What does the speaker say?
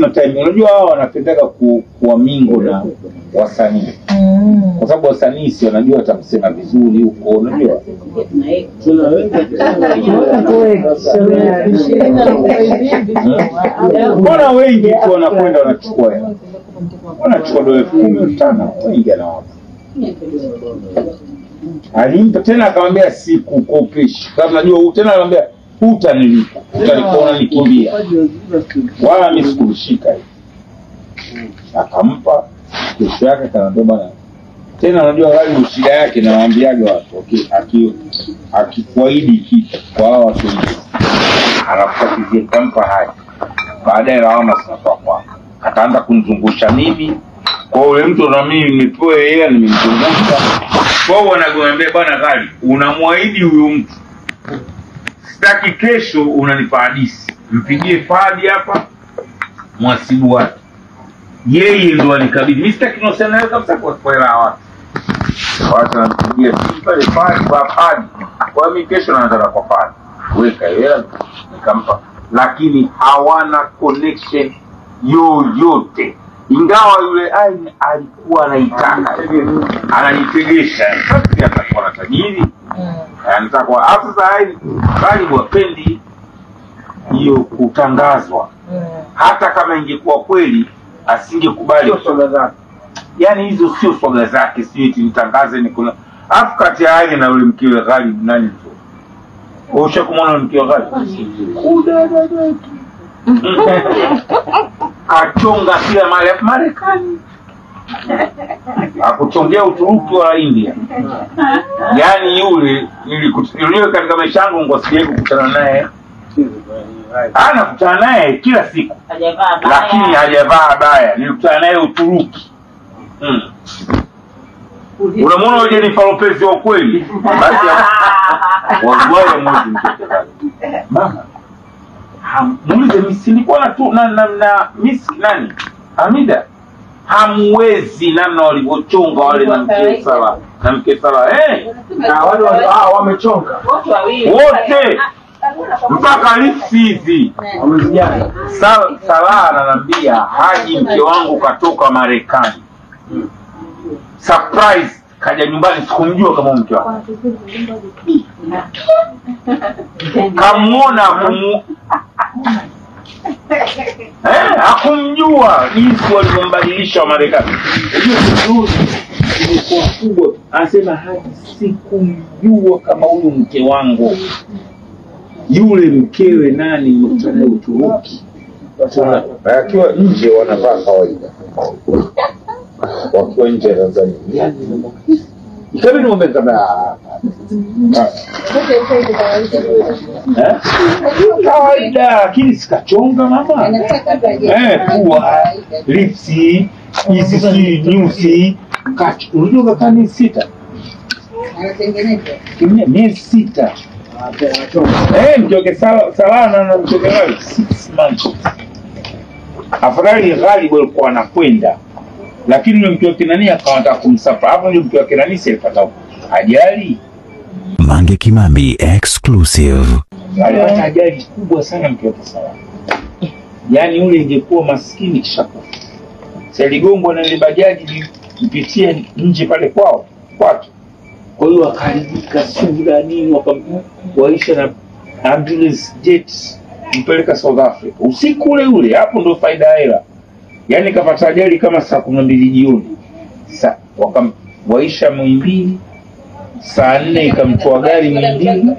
tuna time. Unajua hao wanapendaka kuwamingo na wasanii. Kwa sababu wasanii si wanajua watamsema vizuri huko, unajua. Mbona wengi tu wanakwenda wanachukua hela. Wanachukua dola 10,000, wengi anawapa. Alimpa tena akamwambia sikukopeshi. Sababu najua tena anamwambia hutanilipa, utanikuona nikimbia. Wala mimi sikumshika hivi. Akampa kesho yake akamwambia bwana. Tena unajua gari shida yake na waambiaje watu, okay, akikuahidi kitu kwa hao watu wengine. Anakukatizia kampa haki. Baadaye lawama zinakuwa kwako. Ataanza kunizungusha mimi. Kwa yule mtu na mimi nimepewa hela nimemzungusha. Kwa hiyo wanakuambia bwana Ghali, unamwahidi huyu mtu. Sitaki kesho unanipa hadisi. Mpigie Fadi hapa mwasibu wake. Yeye ndo anikabidhi. Mimi sitaki kuhusiana naye kabisa kwa hela watu. Watu wanampigia simu pale Fadi kwa Fadi. Kwa mimi kesho naanza kwa Fadi. Weka hela nikampa. Lakini hawana connection yoyote. Ingawa yule Ain alikuwa anaitaka. Ananitegesha. Sasa atakuwa na tajiri. Anataka kwa sasa Ain bali wapendi hiyo kutangazwa. Hata kama ingekuwa kweli asingekubali swaga zake. Yaani hizo sio swaga zake, sio eti nitangaze ni kuna. Afu kati ya Ain na yule mkiwe Ghalib nani mzuri? Usha kumwona mkiwe Ghalib? Kudadadaki. Kachonga kila mahali Marekani. Hakuchongea Uturuki wala India. Yaani yule nilikutana katika maisha yangu ngo sijawahi kukutana naye. Anakutana naye kila siku. Lakini hajavaa baya. Nilikutana naye Uturuki. Unamwona yule Jennifer Lopez wa kweli? Basi wallahi mwezi mtoto. Mama muulize mimi nilikuwa na Miss nani? Hamida. Hamwezi namna walivyochonga wale na mke Sala. Na mke Sala Na wale wamechonga. Wote wawili. Wote. Mpaka lifti hizi. Wamezijana. Sala ananiambia Haji mke wangu katoka Marekani. Surprise kaja nyumbani sikumjua kama mke wangu. Kamuona hakumjua jinsi walivyombadilisha wa Marekani. Unajua imekuwa kubwa. Anasema Haji sikumjua kama huyu mke wangu. Yule mkewe nani nimekutana Uturuki. Akiwa nje wanavaa kawaida. Wakiwa nje ya Tanzania. Yaani ikabidi niombe kama kawaida, lakini sikachonga mama. Pua, lipsi, hizi si nyusi, unajua kaka ni 6. Anatengeneza. Miezi 6. Mtoke Salana na mtoke Ghalib 6 months. Afadhali Ghalib alikuwa anakwenda. Lakini yule mke wake nani akawa anataka kumsafa. Hapo ndio mke wake nani alipata ajali. Mange Kimambi exclusive. Alipata ajali kubwa sana mke wake Salana. Yaani yule ingekuwa maskini kisha kufa. Sasa ligongwa na ile bajaji mpitie nje pale kwao kwake. Kwa hiyo akaharibika sura nini, wakamwaisha na ambulance jets mpeleka South Africa. Usiku ule ule, hapo ndo faida hela. Yaani kapata ajali kama saa 12 jioni. Wakamwaisha Muhimbili, saa 4 ikamtoa gari Muhimbili.